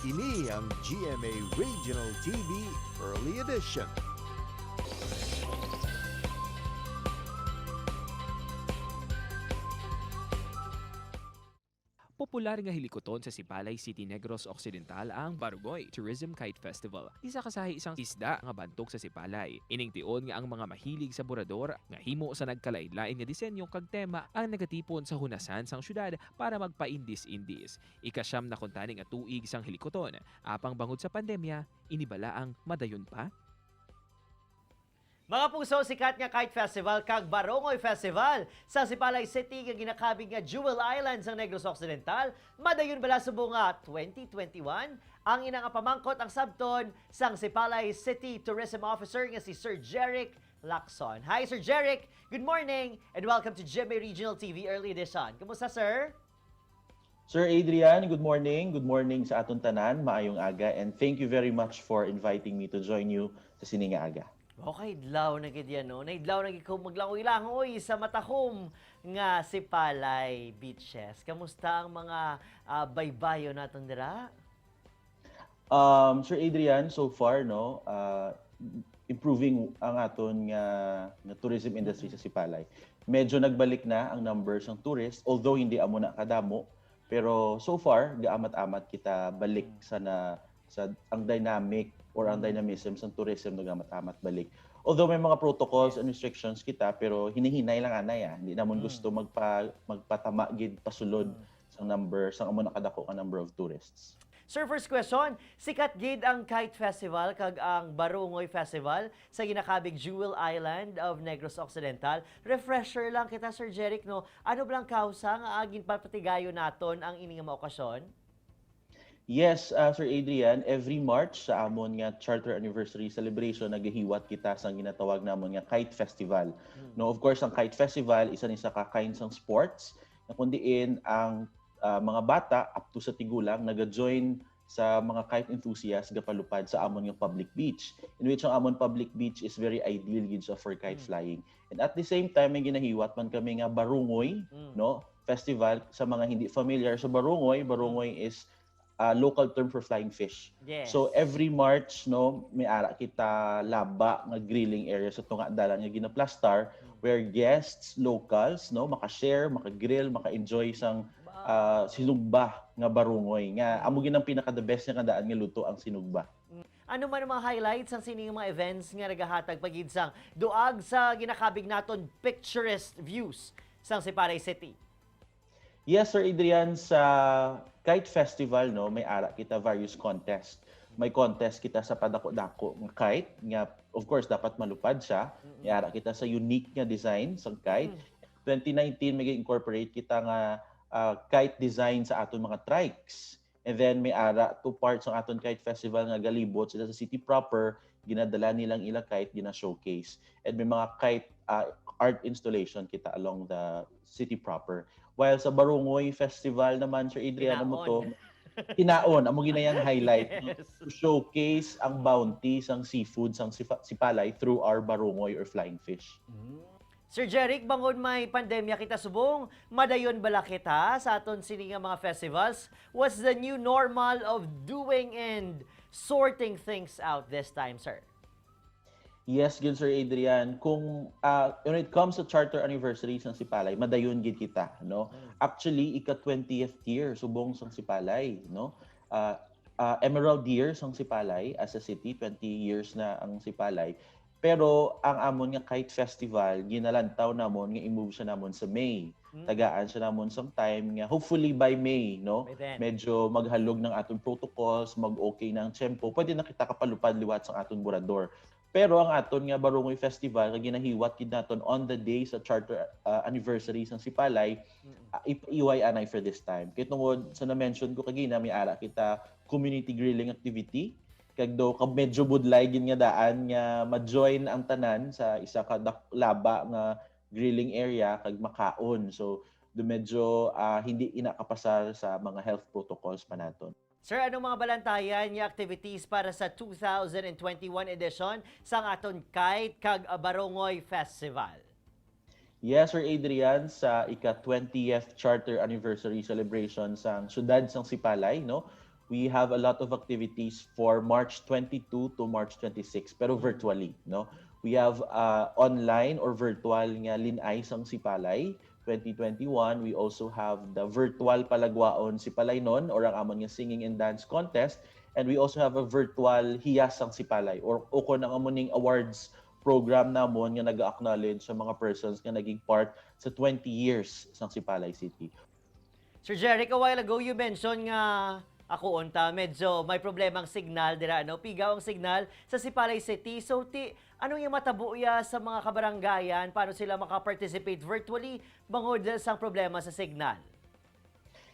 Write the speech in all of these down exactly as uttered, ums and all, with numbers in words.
Ini ang G M A Regional T V Early Edition. Popular nga hilikuton sa Sipalay City, Negros Occidental ang Barungoy Tourism Kite Festival. Isa ka sahi sang isda nga bantog sa Sipalay. Ining tion nga ang mga mahilig sa burador nga himo sa nagkalain-lain nga disenyo kag tema ang nagatipon sa hunasan sang syudad para magpaindis-indis. Ikasyam na kuntani nga tuig sang hilikuton, apang bangod sa pandemya, ini bala ang madayon pa? Mga pugso, sikat nga Kite Festival kag Barungoy Festival sa Sipalay City nga ginakabig nga Jewel Island sang Negros Occidental, madayon bala subong nga twenty twenty-one? Ang ina nga pamangkot ang sabton sang Sipalay City Tourism Officer nga si Sir Jeric Lacson. Hi, Sir Jeric! Good morning and welcome to G M A Regional T V Early Edition. Kumusta, sir? Sir Adrian, good morning. Good morning sa aton tanan. Maayong aga, and thank you very much for inviting me to join you sa sini nga aga. Okay, adlaw na gid yan, no? Naidlaw na gid ko maglangoy-langoy sa matakom nga Sipalay Beaches. Kamusta ang mga, ah, baybayon naton dira? Um, Sir Adrian, so far, no, ah, improving ang aton nga, nga tourism industry sa Sipalay. Medyo nagbalik na ang numbers ng tourists, although hindi amo na kadamo, pero so far gaamat-amat kita balik sa na, sa ang dynamic or ang dynamism sa tourism nagamat-amat balik. Although may mga protocols and restrictions kita, pero hinihinay lang anay, ah. Hindi namon gusto magpa-, magpatama gid pasulod sa number, sa amo na kadako nga number of tourists. Sir, first question, sikat gid ang Kite Festival kag ang Barungoy Festival sa ginakabig Jewel Island of Negros Occidental. Refresher lang kita, Sir Jeric, no? Ano ba ang kausa nga ginpapatigayon naton ang ini nga mga okasyon? Yes, ah, Sir Adrian, every March sa amon nga Charter Anniversary Celebration, nagahiwat kita sang ginatawag namon nga Kite Festival. No, of course, ang Kite Festival, isa ni sa ka kind sang sports, na kung diin ang, ah, mga bata up to sa tigulang naga-join sa mga kite enthusiasts gapalupad sa amon nga public beach, in which ang amon public beach is very ideal gid siya for kite flying. And at the same time, may ginahiwat man kami nga barungoy, no, festival. Sa mga hindi familiar, so barungoy, barungoy is, ah, local term for flying fish. Yes. So every March, no, may ara kita laba nga grilling area sa tunga dalan nga ginaplastar, where guests, locals, no, maka-share, maka-grill, maka-enjoy sang, ah, sinugba nga barungoy. Nga amo gid ang pinaka the best nga daan nga luto ang sinugba. Ano man ang mga highlights sang sini nga mga events nga nagahatag pa gid sang duag sa ginakabig naton picturesque views sang Sipalay City? Yes, Sir Adrian, sa Kite Festival, no, may ara kita various contest. May contest kita sa padako-dako nga kite, nga, of course, dapat malupad siya. May ara kita sa unique nga design sang kite. Twenty nineteen, may incorporate kita nga, ah, kite design sa aton mga trikes. And then may ara two parts ang aton kite festival nga galibot sila sa city proper, ginadala nilang ila kite, gina-showcase. And may mga kite, ah, art installation kita along the city proper. While sa Barungoy Festival naman, Sir Adrian, amo to, hinaon, amo ginayang highlight, no? Yes. To showcase ang bounty sang seafood sang sifa-, sipalay through our barungoy or flying fish. Sir Jeric, bangod may pandemya kita subong, madayon bala kita sa aton sini nga mga festivals? What's the new normal of doing and sorting things out this time, sir? Yes gid, Sir Adrian. Kung, ah, when it comes to charter anniversary sang Sipalay, madayon gid kita, no? Actually, ika twentieth year subong sang Sipalay, no? Ah, ah, emerald year sang Sipalay as a city, twenty years na ang Sipalay. Pero ang amon nga kite festival, ginalantaw namon nga i-move siya namon sa May. Tagaan siya namon sang time nga hopefully by May, no? By then. Medyo maghalog ng aton protocols, mag-okay na ang tiyempo, pwede na kita kapalupad liwat sang aton burador. Pero ang aton nga Barungoy Festival nga ginahiwat gid naton on the day sa charter, ah, anniversary sang Sipalay, ah, ip-, iway anay for this time. Kay tungod sa na-mention ko kagina, may ara kita community grilling activity. Kag do ka medyo budlay gid nga daan nga ma-join ang tanan sa isa ka dak-, laba nga grilling area kag makaon. So, do medyo, ah, hindi ina kapasar sa mga health protocols pa naton. Sir, anong mga balantayan nga activities para sa two thousand and twenty-one edition sang aton Kite kag Barungoy Festival? Yes, Sir Adrian, sa ika twentieth charter anniversary celebration sang siyudad sang Sipalay, no, we have a lot of activities for March twenty-two to March twenty-six, pero virtually, no? We have uh, online or virtual nga Linay sang Sipalay twenty twenty-one. We also have the virtual Palagwaon Sipalaynon or ang amon nga singing and dance contest. And we also have a virtual Hiyas sang Sipalay or ukon ang amon ning awards program namon nga nag-acknowledge sa mga persons nga naging part sa twenty years sang Sipalay City. Sir Jeric, a while ago you mentioned nga ako unta medyo may problema ang signal dira, no? Pigaw ang signal sa Sipalay City. So ti ano yung matabo ya sa mga kabarangayan? Paano sila makaparticipate virtually bangod sang problema sa signal?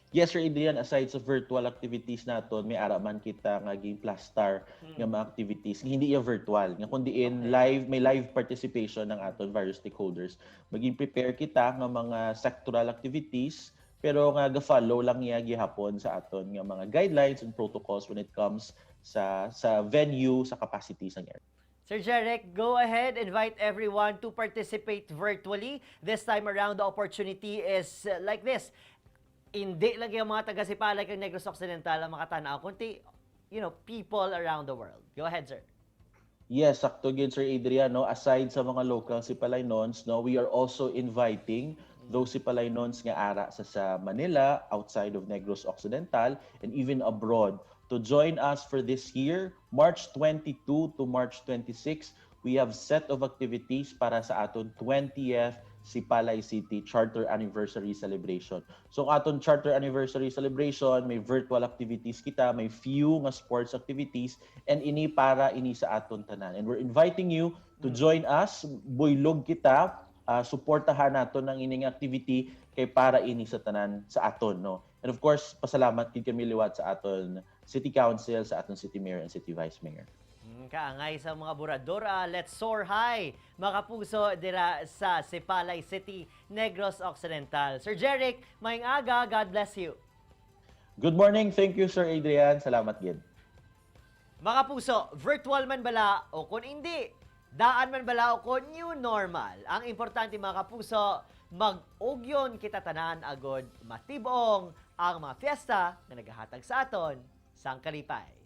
Yes, Sir Adrian, aside sa virtual activities naton, may ara man kita nga ginplastar nga mga activities nga hindi iya virtual, nga kundi in live, may live participation ng aton various stakeholders. Maging prepare kita nga mga sectoral activities, pero nga ga-follow lang niya gihapon sa aton nga mga guidelines and protocols when it comes sa sa venue, sa capacity sang area. Sir Jeric, go ahead, invite everyone to participate virtually. This time around, the opportunity is uh, like this. Hindi lang yung mga taga Sipalay kag Negros Occidental ang makatanaw, kundi, you know, people around the world. Go ahead, sir. Yes, sakto gid, Sir Adrian, no? Aside sa mga local Sipalaynons, no, we are also inviting those Sipalaynons nga ara sa, sa Manila, outside of Negros Occidental, and even abroad to join us for this year, March twenty-two to March twenty-six. We have set of activities para sa aton twentieth Sipalay City Charter Anniversary Celebration. So, ang aton Charter Anniversary Celebration, may virtual activities kita, may few nga sports activities, and ini para ini sa aton tanan. And we're inviting you to join us. Buylog kita, ah, suportahan naton ang ining activity kay para ini sa tanan sa aton, no? And of course, pasalamat gid kami liwat sa aton City Council, sa aton City Mayor and City Vice Mayor. Hmm, kaangay sa mga burador, ah, let's soar high, mga kapuso, dira sa Sipalay City, Negros Occidental. Sir Jeric, maayong aga, God bless you. Good morning. Thank you, Sir Adrian. Salamat gid. Mga kapuso, virtual man bala o kung hindi, daan man bala o kung new normal. Ang importante, mga kapuso, mag-ugyon kita tanan agod matibong ang mga fiesta nga nagahatag sa aton sang kalipay.